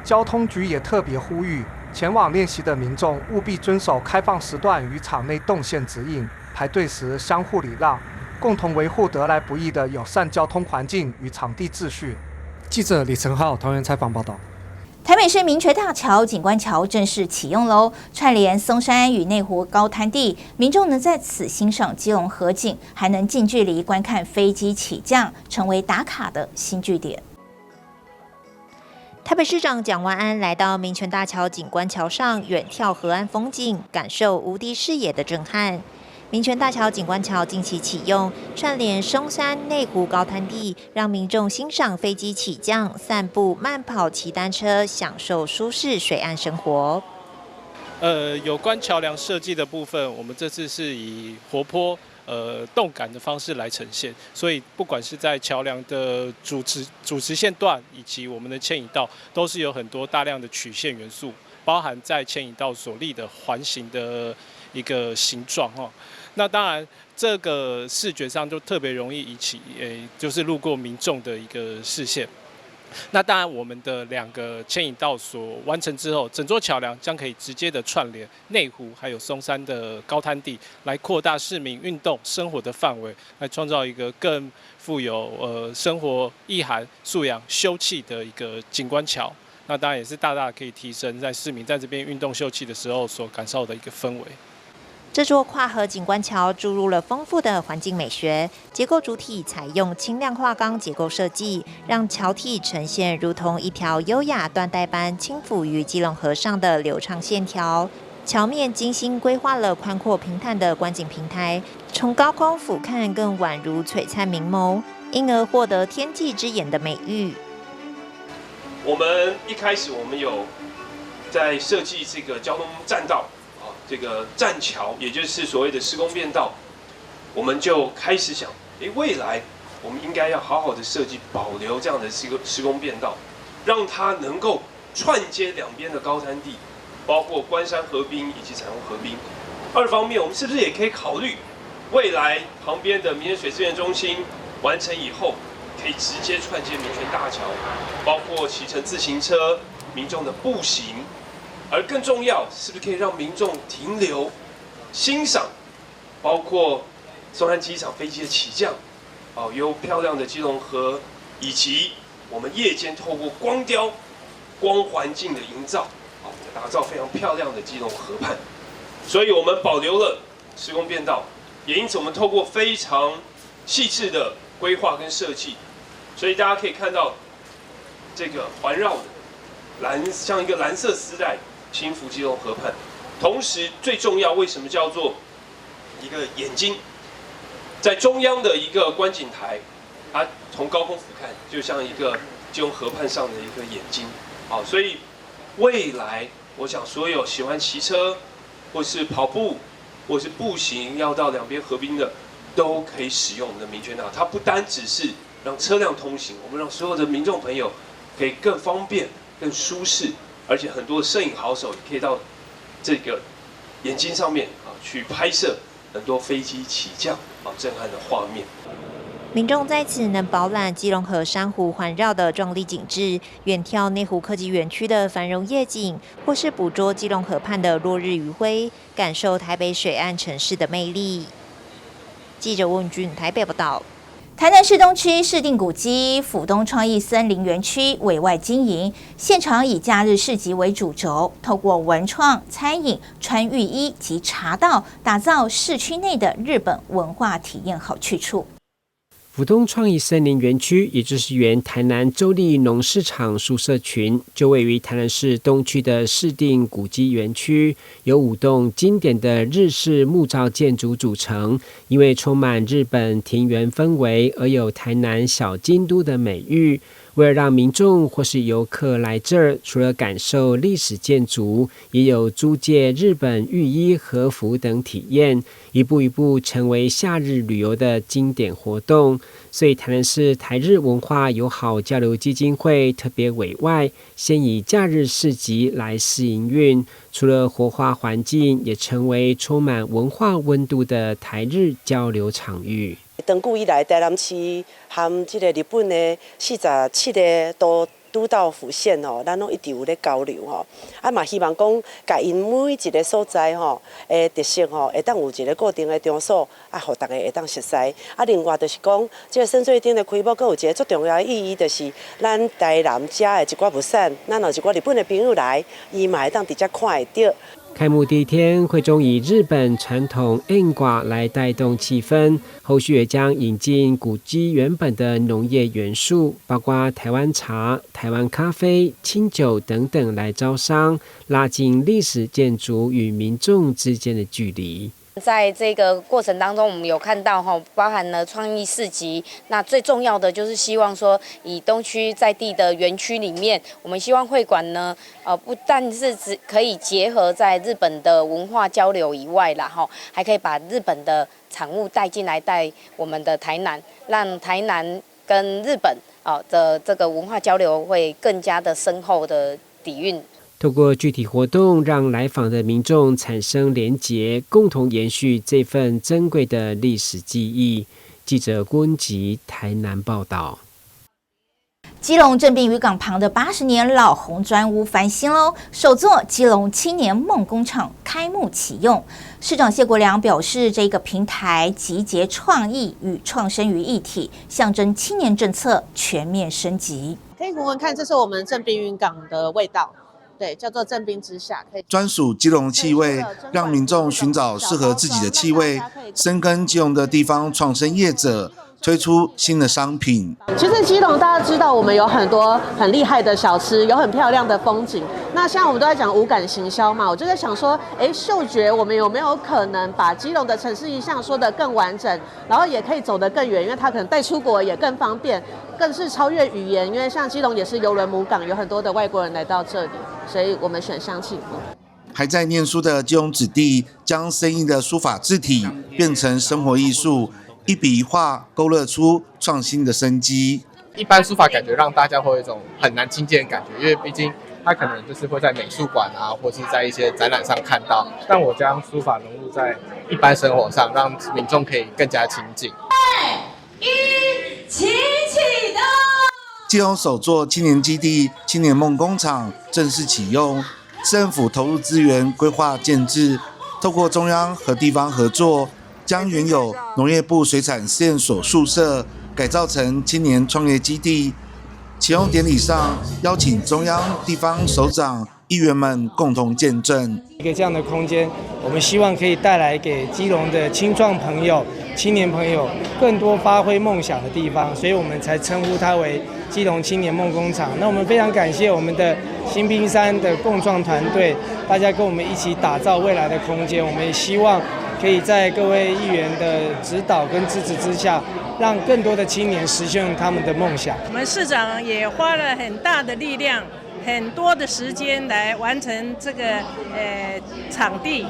交通局也特別呼籲，前往練習的民眾務必遵守開放時段與場內動線指引，排隊時相互禮讓，共同維護得來不易的友善交通環境與場地秩序。記者李成浩桃園採訪報道。台北市民權大橋景觀橋正式啟用嘍，串聯松山與內湖高灘地，民眾能在此欣賞基隆河景，還能近距離觀看飛機起降，成為打卡的新據點。台北市長蔣萬安來到民權大橋景觀橋上，遠眺河岸風景，感受無敵視野的震撼。民權大橋景觀橋近期啟用，串聯松山內湖高灘地，讓民眾欣賞飛機起降、散步、慢跑、騎單車，享受舒適水岸生活。有關橋梁設計的部分，我們這次是以活潑、動感的方式來呈現，所以不管是在橋梁的主直線段，以及我們的牽引道，都是有很多大量的曲線元素，包含在牽引道所立的環形的一個形狀哈。那當然，這個視覺上就特別容易引起，就是路過民眾的一個視線。那當然，我們的兩個牽引道所完成之後，整座橋梁將可以直接的串聯內湖還有松山的高灘地，來擴大市民運動生活的範圍，來創造一個更富有生活意涵、素養、休憩的一個景觀橋。那當然也是大大可以提升在市民在這邊運動休憩的時候所感受的一個氛圍。這座跨河景觀橋注入了豐富的環境美學，結構主體採用輕量化鋼結構設計，讓橋體呈現如同一條優雅緞帶般輕撫於基隆河上的流暢線條。橋面精心規劃了寬闊平坦的觀景平台，從高空俯瞰更宛如璀璨明眸，因而獲得“天際之眼”的美譽。我们一开始我们有在设计这个交通栈道啊，这个栈桥，也就是所谓的施工便道，我们就开始想，未来我们应该要好好的设计，保留这样的施工便道，让它能够串接两边的高滩地，包括关山河滨以及彩虹河滨。二方面，我们是不是也可以考虑，未来旁边的民权水资源中心完成以后，可以直接串接民权大桥，包括骑乘自行车、民众的步行，而更重要，是不是可以让民众停留欣赏，包括松山机场飞机的起降，哦，有漂亮的基隆河，以及我们夜间透过光雕、光环境的营造，啊，打造非常漂亮的基隆河畔。所以我们保留了施工便道，也因此我们透过非常细致的规划跟设计，所以大家可以看到这个环绕的蓝，像一个蓝色丝带轻拂基隆河畔。同时，最重要，为什么叫做一个眼睛？在中央的一个观景台，它从高空俯瞰，就像一个基隆河畔上的一个眼睛。好，所以未来我想，所有喜欢骑车，或是跑步，或是步行，要到两边河滨的，都可以使用我们的民权大。它不单只是让车辆通行，我们让所有的民众朋友可以更方便、更舒适，而且很多摄影好手也可以到这个眼睛上面啊去拍摄很多飞机起降啊震撼的画面。民众在此能饱览基隆河珊瑚环绕的壮丽景致，远眺内湖科技园区的繁荣夜景，或是捕捉基隆河畔的落日余晖，感受台北水岸城市的魅力。记者温俊台北报道。台南市东区市定古迹府东创意森林园区委外经营，现场以假日市集为主轴，透过文创、餐饮、穿浴衣及茶道，打造市区内的日本文化体验好去处。府东创意森林园区，也就是原台南州立农试场宿舍群，就位于台南市东区的市定古迹园区，由五栋经典的日式木造建筑组成。因为充满日本庭园氛围，而有台南小京都的美誉。为了让民众或是游客来这儿，除了感受历史建筑，也有租借日本浴衣、和服等体验，一步一步成为夏日旅游的经典活动。所以，台南市台日文化友好交流基金会特别委外，先以假日市集来试营运，除了活化环境，也成为充满文化温度的台日交流场域。長久以來，台南市和這个日本的47个都道府縣吼，咱攏一直有咧交流吼。啊嘛希望講，共𪜶每一个所在吼，的特色吼，會當有一个固定的場所，啊，予大家會當熟似。啊，另外就是講，這个深水町的開幕，閣有一个足重要的意義，就是咱台南遮的一寡物產，咱有一寡日本的朋友來，伊嘛會當直接看會著。開幕第一天，會中以日本傳統縁卦來帶動氣氛，後續也將引進古蹟原本的農業元素，包括台灣茶、台灣咖啡、清酒等等來招商，拉近歷史建築與民眾之間的距離。在這個過程當中，我們有看到哈，包含了創意市集。那最重要的就是希望說，以東區在地的園區裡面，我們希望會館呢，不但是只可以結合在日本的文化交流以外啦，哈，還可以把日本的產物帶進來，帶我們的台南，讓台南跟日本啊的這個文化交流會更加的深厚的底蘊。透過具體活動，讓來訪的民眾產生連結，共同延續這份珍貴的歷史記憶。記者郭文吉台南報道。基隆正濱漁港旁的80年老紅磚屋翻新喽，首座基隆青年夢工廠開幕啟用。市長謝國樑表示，這個平台集結創意與創生於一體，象徵青年政策全面升級。可以聞聞看，這是我們正濱漁港的味道。對，叫做正濱之夏，可以專屬基隆氣味，讓民眾尋找適合自己的氣味。深耕基隆的地方創生業者推出新的商品。其實基隆大家知道，我們有很多很厲害的小吃，有很漂亮的風景。那現在我們都在講五感行銷嘛，我就在想說，哎，嗅覺我們有沒有可能把基隆的城市印象說得更完整，然後也可以走得更遠，因為它可能帶出國也更方便，更是超越语言，因为像基隆也是邮轮母港，有很多的外国人来到这里，所以我们选香气。还在念书的基隆子弟，将生硬的书法字体变成生活艺术，一笔一画勾勒出创新的生机。一般书法感觉让大家会有一种很难亲近的感觉，因为毕竟它可能就是会在美术馆啊，或是在一些展览上看到。但我将书法融入在一般生活上，让民众可以更加亲近。一起启动。基隆首座青年基地青年梦工厂正式启用，政府投入资源规划建置，透过中央和地方合作，将原有农业部水产试验所宿舍改造成青年创业基地。启用典礼上，邀请中央、地方首长、议员们共同见证。一个这样的空间，我们希望可以带来给基隆的青创朋友、青年朋友更多发挥梦想的地方，所以我们才称呼它为基隆青年梦工厂。那我们非常感谢我们的新冰山的共创团队，大家跟我们一起打造未来的空间。我们也希望可以在各位议员的指导跟支持之下，让更多的青年实现他们的梦想。我们市长也花了很大的力量、很多的时间来完成这个场地，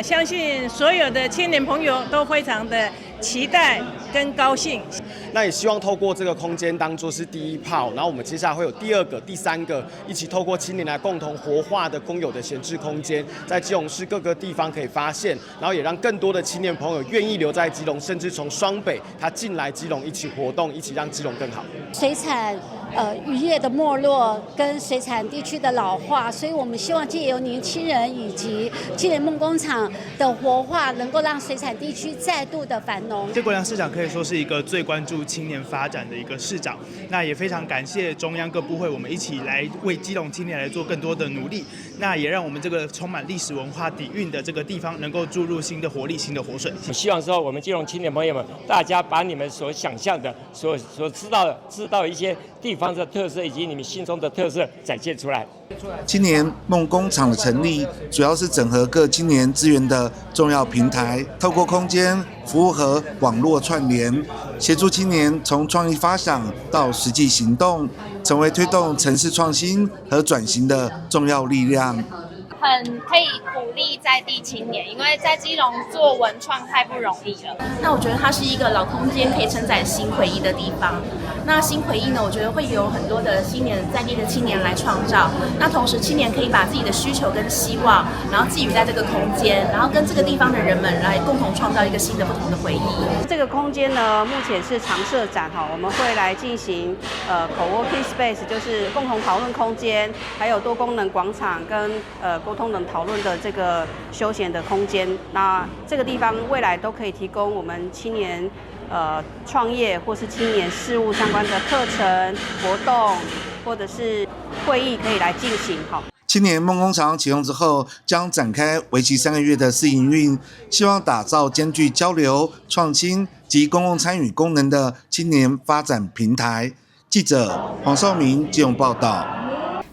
相信所有的青年朋友都非常的期待跟高兴。那也希望透过这个空间当做是第一炮，然后我们接下来会有第二个、第三个，一起透过青年来共同活化的公有的闲置空间，在基隆市各个地方可以发现，然后也让更多的青年朋友愿意留在基隆，甚至从双北他进来基隆一起活动，一起让基隆更好。水产渔业的没落跟水产地区的老化，所以我们希望借由年轻人以及青年梦工厂的活化，能够让水产地区再度的繁荣。谢国梁市长可以说是一个最关注青年发展的一个市长，那也非常感谢中央各部会，我们一起来为基隆青年来做更多的努力，那也让我们这个充满历史文化底蕴的这个地方能够注入新的活力、新的活水。希望说我们基隆青年朋友们，大家把你们所想象的、所知道的、知道一些地方的特色以及你们心中的特色展现出来。青年梦工厂的成立，主要是整合各青年资源的重要平台，透过空间服务和网络串联，协助青年从创意发想到实际行动，成为推动城市创新和转型的重要力量。很可以鼓励在地青年，因为在基隆做文创太不容易了。那我觉得它是一个老空间可以承载新回忆的地方。那新回忆呢，我觉得会有很多的青年在地的青年来创造。那同时，青年可以把自己的需求跟希望，然后寄予在这个空间，然后跟这个地方的人们来共同创造一个新的不同的回忆。这个空间呢，目前是常设展哈，我们会来进行co-working space，就是共同讨论空间，还有多功能广场跟沟通等讨论的这个休闲的空间。那这个地方未来都可以提供我们青年创业或是青年事务相关的课程活动，或者是会议可以来进行哈。青年梦工厂启用之后，将展开为期3个月的试营运，希望打造兼具交流、创新及公共参与功能的青年发展平台。记者黄少明基隆报道。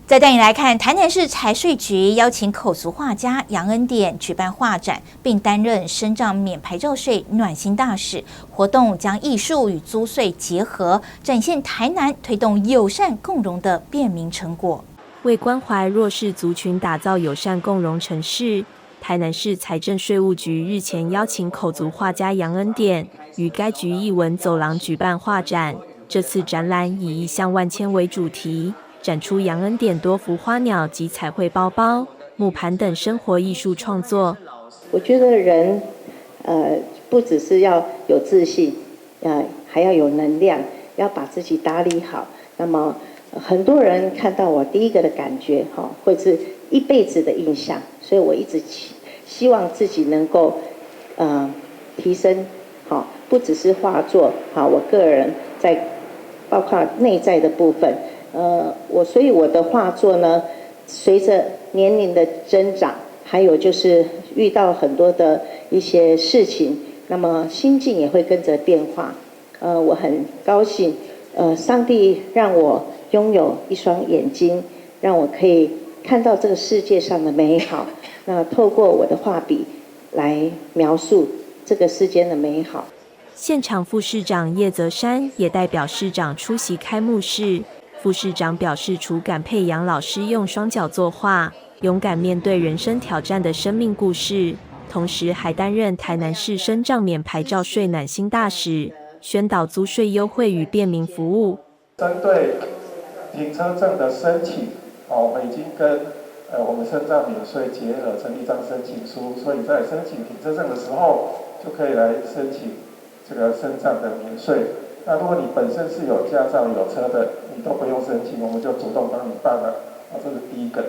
再带你来看，台南市财税局邀请口足画家杨恩典举办画展，并担任身障免牌照税暖心大使。活动将艺术与租税结合，展现台南推动友善共融的便民成果。为关怀弱势族群，打造友善共融城市，台南市财政税务局日前邀请口足画家杨恩典于该局艺文走廊举办画展。这次展览以意象万千为主题，展出杨恩典多幅花鸟及彩绘包包、木盘等生活艺术创作。我觉得人，不只是要有自信，还要有能量，要把自己打理好。那么很多人看到我第一个的感觉，哈，会是一辈子的印象。所以我一直希望自己能够，提升，好，不只是画作，好，我个人在包括内在的部分。所以我的画作呢，随着年龄的增长，还有就是遇到很多的一些事情，那么心境也会跟着变化。我很高兴，上帝让我拥有一双眼睛，让我可以看到这个世界上的美好。那透过我的画笔来描述这个世间的美好。现场副市长叶泽山也代表市长出席开幕式。副市长表示，除感佩杨老师用双脚作画，勇敢面对人生挑战的生命故事，同时还担任台南市身障免牌照税暖心大使，宣导租税优惠与便民服务。针对停车证的申请，哦，我们已经跟我们身障免税结合成一张申请书，所以在申请停车证的时候，就可以来申请这个身障的免税。那如果你本身是有驾照有车的，你都不用申请，我们就主动帮你办了。啊，这是第一个。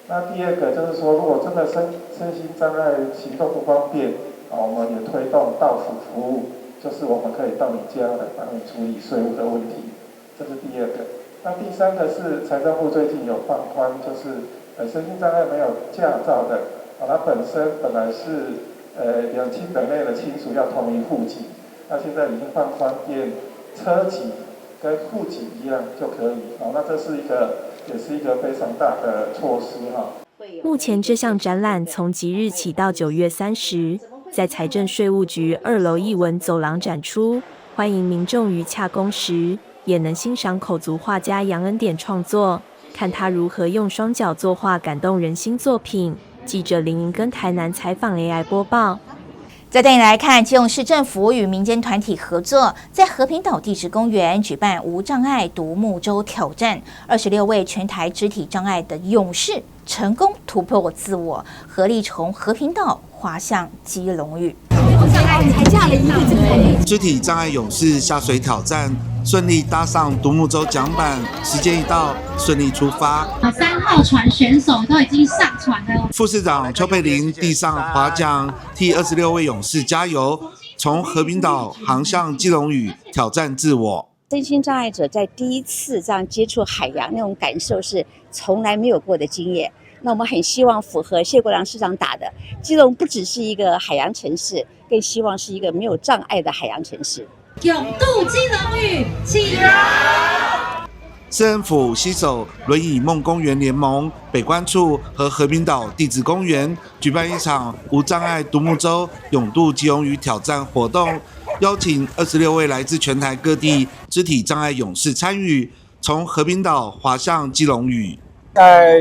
那第二个就是说，如果真的身心障碍行动不方便，啊，我们也推动到府服务，就是我们可以到你家来帮你处理税务的问题。这是第二个。那第三个是财政部最近有放宽，就是身心障碍没有驾照的，啊，他本身本来是两亲等内的亲属要同一户籍，那现在已经放宽变车籍跟户籍一样就可以，哦，那这是一个也是一个非常大的措施哈。目前这项展览从即日起到9月30，在财政税务局二楼艺文走廊展出，欢迎民众于洽公时也能欣赏口足画家杨恩典创作，看他如何用双脚作画感动人心作品。记者林莹跟台南采访 AI 播报。再带你来看，基隆市政府与民间团体合作，在和平岛地质公园举办无障碍独木舟挑战，26位全台肢体障碍的勇士成功突破自我，合力从和平岛划向基隆屿。肢体障碍勇士下水挑战，顺利搭上独木舟桨板，时间一到，顺利出发。 3号船选手都已经上船了。副市长邱佩玲递上划桨，替26位勇士加油，从和平岛航向基隆屿，挑战自我。身心障碍者在第一次这样接触海洋，那种感受是从来没有过的经验。那我们很希望符合谢国梁市长打的，基隆不只是一个海洋城市，更希望是一个没有障碍的海洋城市。勇渡基隆屿，起市政府携手轮椅梦公园联盟、北关处和和平岛地质公园举办一场无障碍独木舟勇渡基隆屿挑战活动，邀请26位来自全台各地肢体障碍勇士参与，从和平岛划向基隆屿。在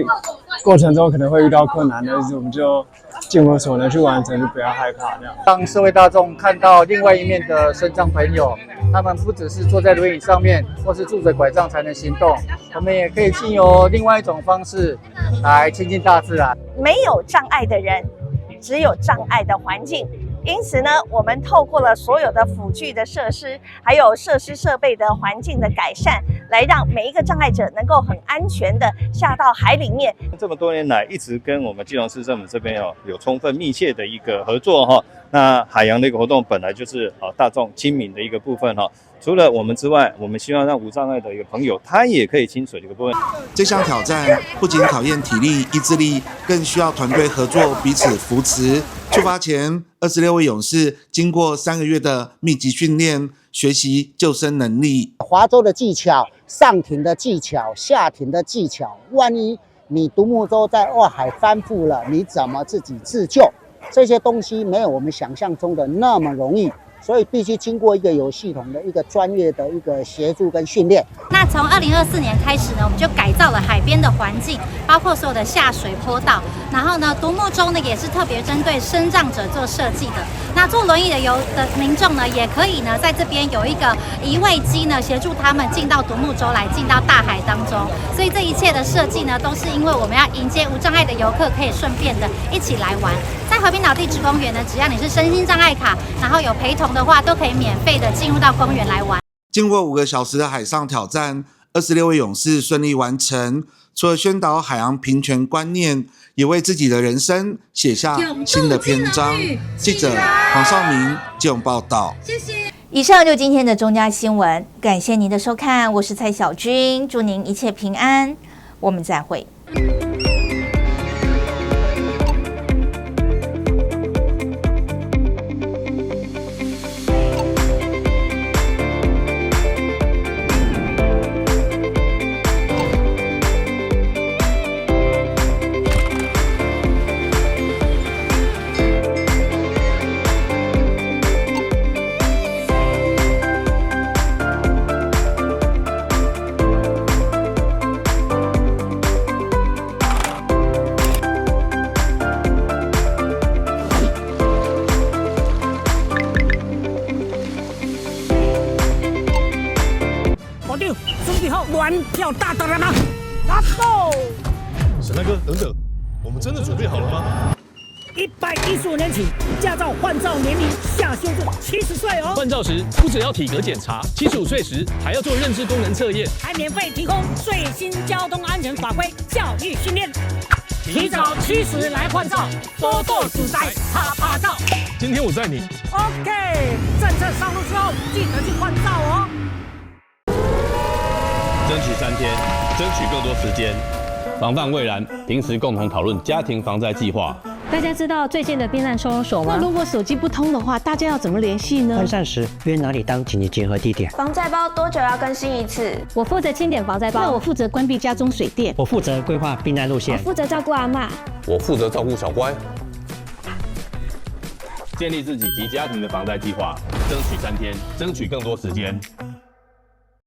过程中可能会遇到困难，但是我们就尽我所能去完成，就不要害怕这样。让社会大众看到另外一面的身障朋友，他们不只是坐在轮椅上面，或是拄着拐杖才能行动，我们也可以经由另外一种方式来亲近大自然。没有障碍的人，只有障碍的环境。因此呢，我们透过了所有的辅具的设施，还有设施设备的环境的改善，来让每一个障碍者能够很安全的下到海里面。这么多年来，一直跟我们基隆市政府这边哦有充分密切的一个合作哈。那海洋的一个活动本来就是啊大众亲民的一个部分哈。除了我们之外，我们希望让无障碍的一个朋友，他也可以亲水的一个部分。这项挑战不仅考验体力、意志力，更需要团队合作，彼此扶持。出发前，26位勇士经过3个月的密集训练，学习救生能力、划舟的技巧、上艇的技巧、下艇的技巧。万一你独木舟在外海翻覆了，你怎么自己自救？这些东西没有我们想象中的那么容易。所以必须经过一个有系统的一个专业的一个协助跟训练。那从2024年开始呢，我们就改造了海边的环境，包括所有的下水坡道。然后呢，独木舟呢也是特别针对身障者做设计的。那坐轮椅的游的民众呢，也可以呢在这边有一个移位机呢，协助他们进到独木舟来，进到大海当中。所以这一切的设计呢，都是因为我们要迎接无障碍的游客，可以顺便的一起来玩。在和平岛地质公园呢，只要你是身心障碍卡，然后有陪同的话，都可以免费的进入到公园来玩。经过5个小时的海上挑战，26位勇士顺利完成。除了宣导海洋平权观念，也为自己的人生写下新的篇章。记者黄少明基隆报道。谢谢。以上就今天的中嘉新闻，感谢您的收看，我是蔡小军，祝您一切平安，我们再会。玩票大的了吗？Let's go！沈大哥，等等，我们真的准备好了吗？115年起，驾照换照年龄下修至70岁哦。换照时不只要体格检查，75岁时还要做认知功能测验，还免费提供最新交通安全法规教育训练。提早70来换照，多多自在趴趴造。今天我载你。 OK，政策上路之后，记得去换照哦。争取3天，争取更多时间，防范未然。平时共同讨论家庭防灾计划。大家知道最近的避难收容所吗？那如果手机不通的话，大家要怎么联系呢？分散时约哪里当紧急集合地点？防灾包多久要更新一次？我负责清点防灾包。那我负责关闭家中水电。我负责规划避难路线。我负责照顾阿嬷。我负责照顾小乖。建立自己及家庭的防灾计划，争取3天，争取更多时间。